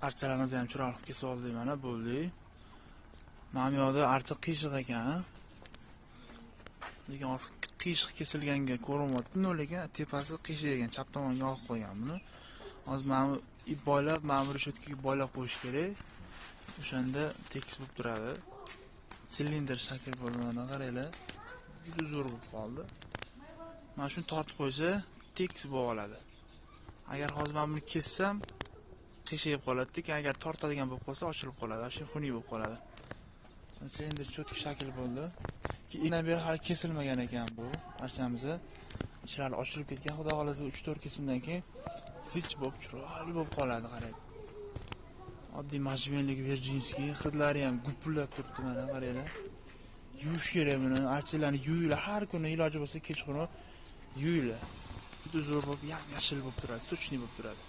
Archalarimizni ham chiroyli qilib kesib oldik, mana bo'ldi. Mana bu yoqda archa qiyshiq ekan. Lekin hozir qiyshiq kesilganga ko'rinyapti, no, lekin tepasi qiyshiq ekan, chap tomonga olib qo'ygan buni. Hozir mana bu ip boylab, mana bu reshetkaga boylab qo'yish kerak. O'shanda tekis bo'lib turadi. Silindr shakl bo'ldi, mana qaranglar. Juda zo'r bo'lib qoldi. Mana shuni tortib qo'ysa, tekis bo'lib oladi. Agar hozir mana buni kessam, qiyshayib qoladi. Keyin agar tortadigan bo'lib qolsa, ochilib qoladi. Shu xunuk bo'lib qoladi. Endi чётко shakl bo'ldi. Keyin beri hali kesilmagan ekan bu archamiz. Ichlari ochilib ketgan. Xudo xohlasa 3-4 kesimdan keyin zich bo'lib, chiroyli bo'lib qoladi, qarang. Oddiy можжевельник вирджинский, hidlari ham gupillab turibdi, mana qaranglar. Yuvish kerak buni, archalarni yuvinglar har kuni, iloji bo'lsa kechqurun yuvinglar. Juda zo'r bo'lib, yam-yashil bo'lib turadi, сочный bo'lib turadi.